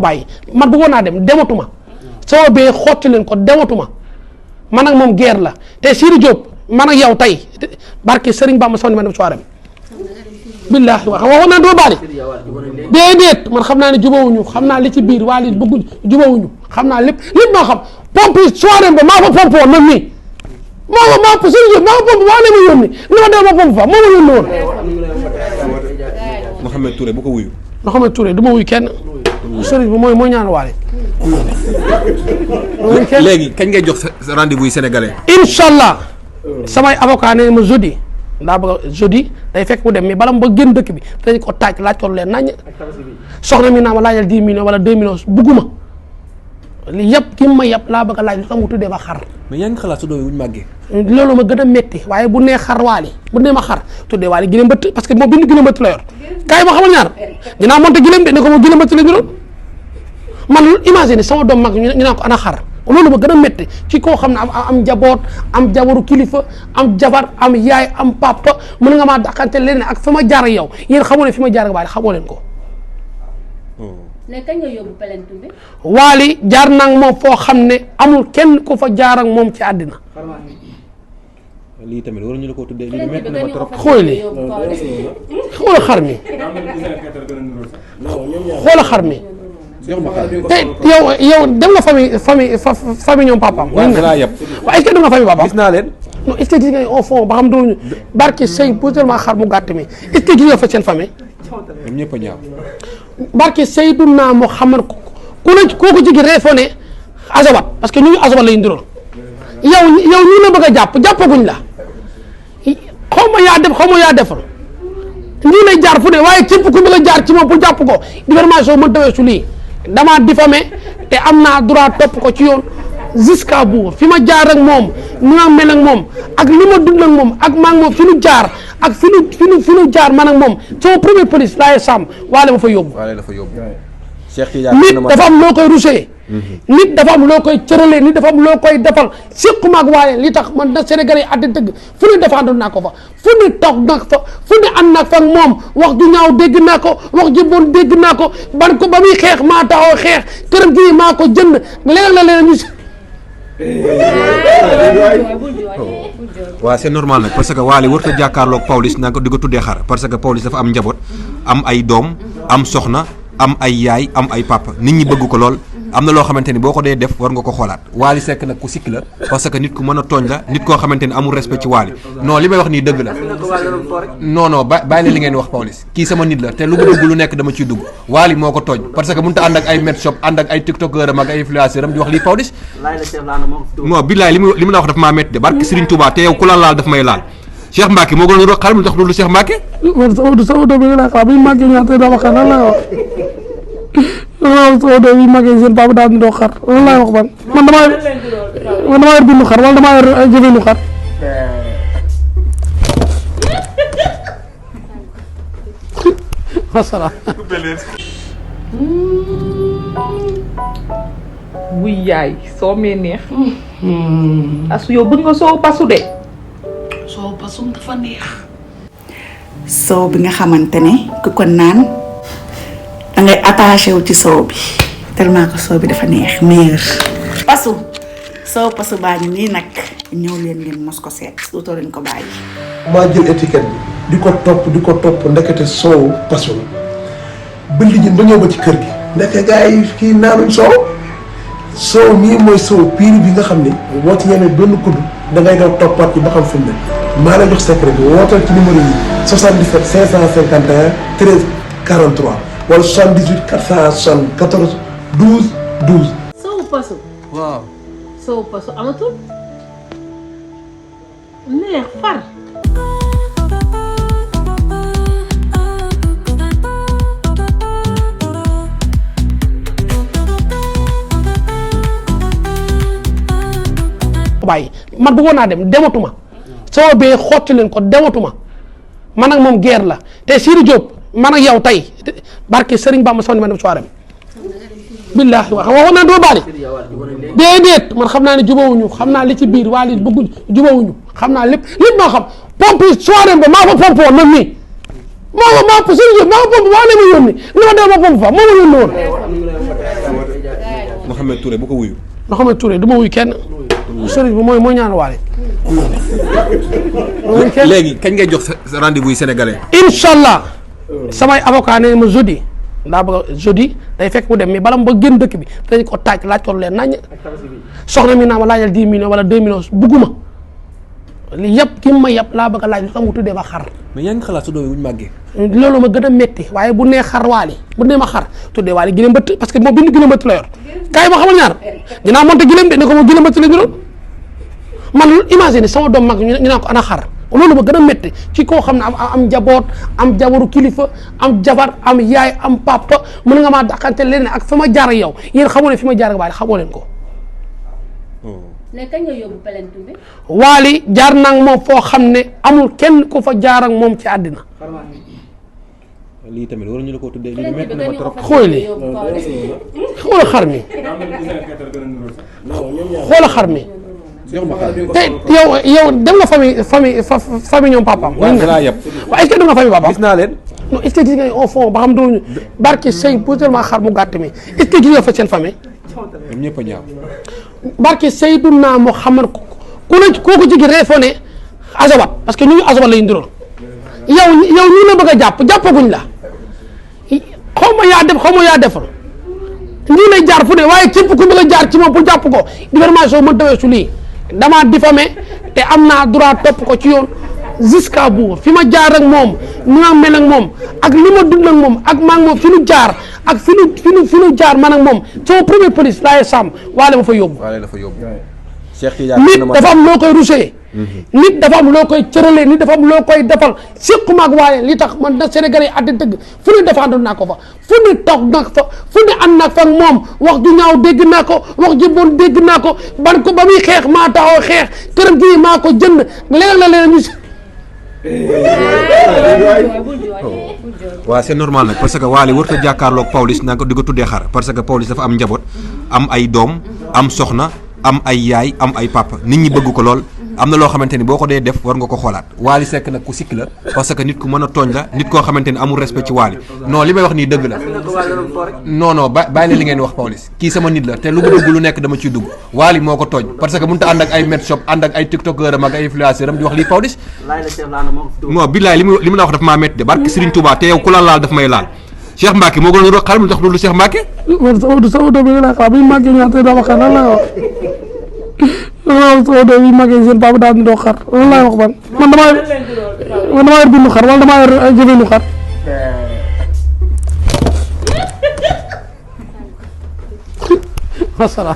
bàyyi man bëggoon naa dem dematuma sama bee xotti leen ko dematuma man ak moom guerre la te Sidi Diop man ak yow tey barke Serigne Bamba sama ni ma dem soirée billaahi wax waxoon naa doo baali déedéet man xam naa ne jubawuñu xam naa li ci biir waa li bëgguñ jubawuñu xam naa lépp maa xam pompe soirée ba maa fa pompe woon man mii maa Sidi Diop maa fa pompe waa ne ma yónni ni ma dem ma pompe fa moo ma yónni woon Mouhamed Touré bu ko wuyu Mouhamed Touré du ma wuyu kenn sëriñ bi mooy ñaan waale léegi kañ ngay jox sa rendez-vous yi sénégalais inshallah samay avocat ne ma jeudi ndaa bëgg jeudi day fekk mu dem mais bala mu ba génn dëkk bi dañ ko taaj laaj ko leen nañ soxna mi naa ma laajal 10 millions wala 2 millions bugguma li yëpp ki ma yëpp laa bëgg a laaj lu tax mu tuddee ma xar mais yaa ngi xalaat su doom yi bu ñu màggee loolu ma gën a métti waaye bu nee xar waali bu nee ma xar tuddee waali gileem bëtt parce que moom bindu gileem bëtt la yor kaay ma xamal ñaar dinaa monté gileem de ne ko moom gileem bëtt la ñu doon man imagine sama doom mag ñu naan ko ana xar loolu ma gën a métti ci koo xam ne am njaboot am jabaru kilifa am jabar am yaay am papa mën nga maa dàqante leen ak fi ma jaar ak yow yéen xamoo ne fi ma jaar ak waali xamoo leen ko ne kañ nga yóbbu plainte bi waali jaar naa moom foo xam ne amul kenn ku fa jaar ak moom ci àddina lii tamit waruñu la ko tuddee lii métti na ma trop xool li xoola xar mi xoola xar mi te yow dem nga famille ñoom papaam waaw est-ce que dem nga famille papaam gis naa leen non est-ce que gis nga au fond ba xam dooñu barke sëy pour tellement xar mu gàtt mi est-ce que gis nga fa seen famille ñoom ñëpp a ñaaw barke Seydina Muhammad ku la kooku jigi reefoo ne azabat parce que ñu ngi azabat lay ndiroon yow ñu la bëgg a jàppaguñ la xaw ma yaa defal lii lay jaar fu ne waaye képp ku bëgg a jaar ci moom pour jàpp ko diffamation mën tawee su lii damaa diffamé te am naa droit topp ko ci yoon jusqu'à bout fi ma jaar ak moom ni ma mel ak moom ak li ma dund ak moom ak maa ngi moom fi nu jaar ak fi nu jaar man ak moom sama premier police laay sàmm waale ma fa yóbbu Cheikh Tidiane nit dafa am loo koy rusee nit dafa am loo koy cëralee nit dafa am loo koy defal séquma ak waaye li tax man na Sénégalais yi àddina dëgg fu ne défendre naa ko fa fu ne toog nag fa fu ne ànd nag fa ak moom wax ju ñaaw dégg naa ko wax ju bon dégg naa ko ban ko ba muy xeex maa taxaw xeex këram gi maa ko jënd leneen la leneen ñu si waaw c'est normal nag parce que Wally warut a jàkkaarloog Pawlish naa ko di ko tuddee xar parce que Pawlish dafa am njaboot am ay doom am soxna am ay yaay am ay papa nit ñi bëgg ko lool am na loo xamante ni boo ko dee def war nga ko xoolaat Wally Seck nag ku sikk la parce que nit ku mën a tooñ la nit koo xamante ni amul respect ci Wally non li may wax nii dëgg la non bàyyi leen li ngeen wax Pawlish kii sama nit la te lu mu dugg lu nekk dama ciy dugg Wally moo ko tooñ parce que mënut a ànd ak ay met shop ànd ak ay tiktokeur am ak ay influenceur am di wax lii Pawlish non billaay li mu la wax daf maa métti de barke Serigne Touba te yow ku la laal daf may laal Cheikh Mbacke moo gën a xar mu tax loolu Cheikh Mbacke sama doom yi laa xalaat bu ñu màggee ñaata dama xar lan lay wax sama doom yi màggee seen papa daal di doo xar lan lay wax man damaa yor bindu xar wala damaa yor jëfinu xar wasalaam wuy yaay soo mee neex asu yow bëgg nga soo pasu de soo pasum dafa neex soow bi nga xamante ne ku ko naan dangay attaché wu ci soow bi tellement que soow bi dafa neex meilleur pasu soow pasu baa ngi nii nag ñëw leen ngeen mos ko seet dootoo leen ko bàyyi. maa jël étiquette bi di ko topp ndekete soow pasu la ba lijjën ba ñëw ba ci kër gi ndeke gars yi kii naanuñ soow mii mooy soow piir bi nga xam ne boo ci ñemee benn kudd da ngay daw toppaat bi ba xam fi mu ne maa la jox secret bi wootal ci numéro yi 77 551 13 43 wala 78 474 12 12. soowu pasu waaw soowu pasu amatul neex far bàyyi man bëggoon naa dem dematuma sama bee xotti leen ko dematuma man ak moom guerre la te Sidi Diop man ak yow tey barke Serigne Bamba sama ni ma dem soirée billaahi waxoon naa doo baali déedéet man xam naa ne jubawuñu xam naa li ci biir waa li bëgguñ jubawuñu xam naa lépp maa xam pompe soirée ba maa fa pompe woon man mii maa Sidi Diop maa fa pompe waa ne ma yónni ni ma dem ma pompe fa moo ma yónni woon Mouhamed Touré bu ko wuyu. Mouhamed Touré du ma wuyu kenn. sëriñ bi mooy ñaan waale. léegi kañ ngay jox sa rendez-vous yi sénégalais. incha allah samay avocat ne ma jeudi daa bëgg jeudi day fekk mu dem mais bala ba génn dëkk bi dañ ko taaj laaj ko lu leen naññ. soxna mi naa ma laajal 10 millions wala 2 millions bugguma li yëpp ki ma yëpp laa bëgg a laaj lu tax mu tuddee ma xar. mais yaa ngi xalaat sa doom yi bu ñu màggee. loolu ma gën a métti waaye bu nee xar waali bu nee ma xar tuddee waali gileem bëtt parce que moom bi ñu gileem bëtt la yor kaay ma xamal ñaar dinaa monté gileem de ne ko moom gileem bëtt la ñu doon man imagine sama doom mag ñu naan ko ana xar loolu ma gën a métti ci koo xam ne am njaboot am jabaru kilifa am jabar am yaay am papa mën nga maa dàqante leneen ak fa ma jaar ak yow yéen xamoo ne fi ma jaar ak waali xamoo leen ko. ne kañ nga yóbbu plainte bi. waali jaar naa ak moom foo xam ne amul kenn ku fa jaar ak moom ci àddina. lii tamit waruñu la ko tuddee lii plainte métti bi na ma dañu trop. ko xool li xoola xar mi xoola xar mi te yow dem nga famille ñoom papaam. waaw dinaa yeb. waaw est-ce que dem nga famille papaam. gis naa leen. non est-ce que gis nga au fond ba xam dooñu barke sëy posellement xar mu gàtt mi est-ce que gis nga fa seen famille. ñoom ñëpp a ñaaw. barke Seydina Muhammad kooku jigi reefoo ne azabat parce que ñu azabat lay ndurool yow ñu la bëgg a jàppaguñ la xaw ma yaa defal lii lay jaar fu ne waaye képp ku bëgg a jaar ci moom pour jàpp ko diffamation mën tawee su lii damaa diffamé te am naa droit topp ko ci yoon jusqu'à bout fi ma jaar ak moom ni ma mel ak moom ak li ma dund ak moom ak maa ngi moom fi nu jaar ak fi nu jaar man ak moom sama premier police laay sàmm waale ma fa yóbbu. waale la fa yóbbu. Cheikh Tidiane nit dafa am loo koy rusee. nit dafa am loo koy cëralee nit dafa am loo koy defal séquma ak waaye li tax man da Sénégal yi àddina dëgg fu ne défendre naa ko fa fu ne toog naa fa fu ne ànd naa fa ak moom wax ju ñaaw dégg naa ko wax ju bon dégg naa ko ban ko ba muy xeex maa taxaw xeex këram gi maa ko jënd leneen la leneen ñu si. waaw c'est normal nag parce que Wally warut a jàkkaarloog Pawlish nag di ko tuddee xar parce que Pawlish dafa am njaboot am ay doom am soxna am ay yaay am ay papa nit ñi bëgg ko lool am na loo xamante ni boo ko dee def war nga ko xoolaat Wally Seck nag ku sikk la parce que nit ku mën a tooñ la nit koo xamante ni amul respect ci Wally non li may wax nii dëgg la non bàyyi leen li ngeen wax Pawlish kii sama nit la te lu mu dugg lu nekk dama ciy dugg Wally moo ko tooñ parce que mënut a ànd ak ay med shop ànd ak ay tiktokeur am ak ay influenceur am di wax lii Pawlish non billaay li mu la wax daf maa métti de barke Serigne Touba te yow ku la laal daf may laal Cheikh Mbacke moo gën a xaram lu tax loolu Cheikh Mbacke sama doom yi laa xalaat bu ñu màggee ñu te dama xar lan la wax sama doom yi màggee seen papa daal di doog xar lan laay wax man damaa yor bindu xar wala damaa yor jëfinu xar masala